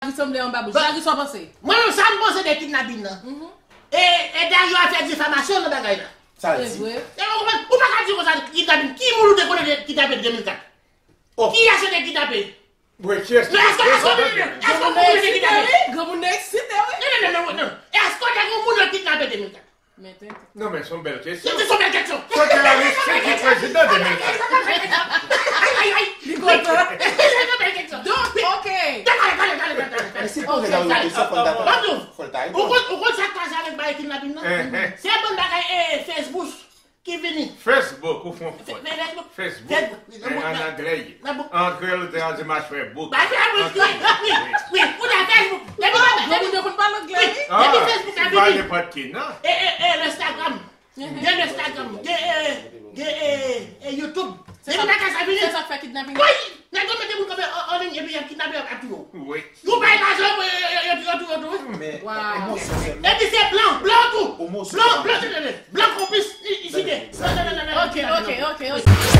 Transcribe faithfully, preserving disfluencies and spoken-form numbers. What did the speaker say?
Jari sanble anba bouch. Jari, sa w panse? Mwen menm, sa m panse de kidnapin nan. E, e Dario a fè difamasyon nan bagay la. Sa l di. Se vre. E ou konprann? Ou pa ka di konsa kidnapin. Ki moun ou te konnen te kidnape de mil kat? Ki yès yo te kidnape? Mwen, kiyès ki... Men èske, èske ou te kidnape? Granmoun nan eksite, wi. Non, non, non, non, non. Èske w te gen moun yo kidnape de mil kat? Men tenten. Non, men se yon bèl kesyon. Se yon bèl kesyon. Kote Aristide ki prezidan de mil kat? Ay, ay, ay. Li kontan. Se yon bèl kesyon. Donk, ok. Gade, gade, gade, gade, gade. Men si l poze Dario kesyon, fò l ta reponn. Ou konn, ou konn sa k pase avèk bagay kidnapin nan? Se bann bagay, eh, Facebook ki vini. Facebook, ou fè yon fòt. Facebook. Facebook. An anglè. Antre l, te al di machwè bouk. Ba, Facebook, wi, wi, wi. Ou nan Facebook. Depi, depi, depi Facebook la vini. Depi Facebook la vini. Nenpòt ki, non? E, e, e, Instagram. Gen Instagram. Gen, e, gen, e, e, YouTube. Depi bagay sa vini. Se sa k fè kidnapin. Wi! Nèg yo mete moun kanpe an, an liy epi y ap kidnape, y ap touye w. Wi. Yo bay lajan pou yo, yo, yo, yo touye w tou, wi. Men, emosyon sèlman. Epi se blan, blan tou. Blan, blan, blan konplis, i, i site. Non, non, non, non, non. Ok, ok, ok, ok.